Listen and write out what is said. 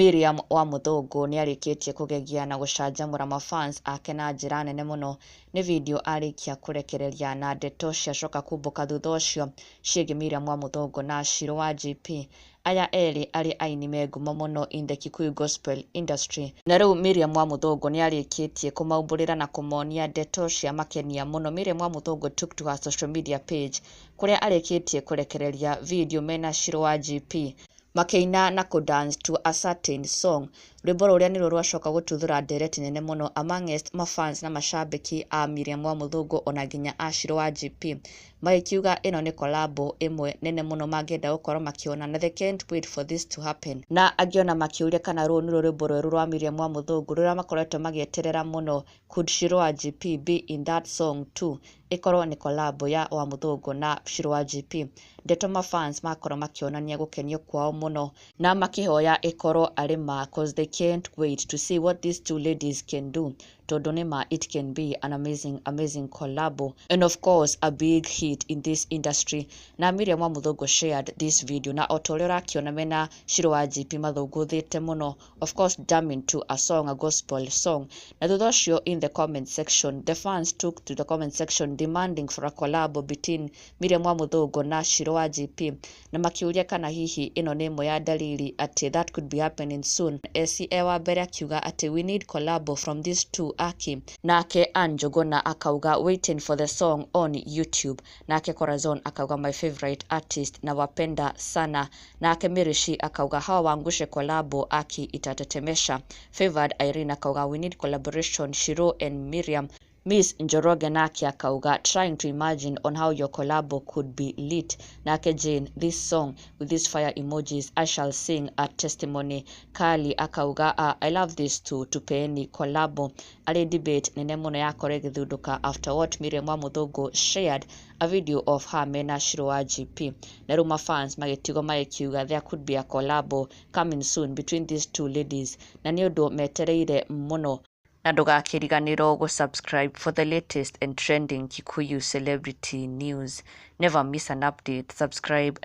Miriam wa Mũthũngũ nĩarĩkĩtie kũgegia na gũcanjamũra mafans ake na njĩra nene mũno. Nĩ video arĩkia kũrekereria na ndeto ciacoka kumbũka thutha ũcio ciĩgiĩ Miriam wa Mũthũngũ na Shiro wa GP. Aya erĩ arĩ aini me ngumo mũno in the Kikuyu gospel industry. Na rĩu Miriam wa Mũthũngũ nĩarĩkĩtie kũmaumbũrĩra na kũmonia ndeto cia makenia mũno. Miriam wa Mũthũngũ took to her social media page kũrĩa arĩkĩtie kũrekereria video mena Shiro wa GP makĩina na kũ dance to a certain song. Rwĩmbo rũrĩa nĩruo rwacoka gũtuthũra ndereti nene mũno amongst mafans na mashabiki a Miriam wa Mũthũngũ ona nginya a Shiro wa GP, magĩkiuga ĩno nĩ collabo ĩmwe nene mũno mangĩenda gũkorwo makĩona na they can't wait for this to happen. Na angĩ ona makĩũria kana rũrũ nĩruo rwĩmbo rwerũ rwa Miriam wa Mũthũngũ rũrĩa makoretwo magĩeterera mũno. Could Shiro wa GP be in that song too? Ĩkorwo nĩ collabo ya wa Mũthũngũ na Shiro wa GP. Ndeto mafans makorwo makĩonania gũkenio kwao mũno na makĩhoya ĩkorwo arĩ ma, 'cause they can't wait to see what these two ladies can do, tondũ nĩ ma it can be an amazing, amazing collabo and of course a big hit in this industry. Na Miriam wa Mũthũngũ shared this video na ota ũrĩa ũrakĩona mena Shiro wa GP mathũngũthĩte mũno, of course jamming to a song, a gospel song. Na thutha ũcio in the comment section, the fans took to the comment section demanding for a collabo between Miriam wa Mũthũngũ na Shiro wa GP, na makĩũria kana hihi ĩno nĩ ĩmwe ya dalili atĩ that could be happening soon. Esi e wa mbere akiuga atĩ "We need collabo from these two aki." Nake Ann Njuguna akauga, "Waiting for the song on YouTube." Nake Corazon akauga, "My favorite artist, nawapenda sana." Nake Mirishi akauga, "Hawa waangushe collabo aki, itatetemesha." Favored Irene akauga, "We need collaboration, Shiro and Miriam." Miss Njoroge nake akauga, "Trying to imagine on how your collabo could be lit." Nake Jane, "This song with these fire emojis, I shall sing a testimony." Kali akauga, "I love this too, tupeni collabo." Arĩ debate nene mũno yakorwo ĩgĩthundũka after what Miriam wa Mũthũngũ shared a video of her mena Shiro wa GP, na rĩu mafans magĩtigwo magĩkiuga there could be a collabo coming soon between these two ladies, na nĩ ũndũ metereire mũno. Na ndũgakĩriganĩrwo gũ-subscribe for the latest and trending Kikuyu celebrity news. Never miss an update. Subscribe.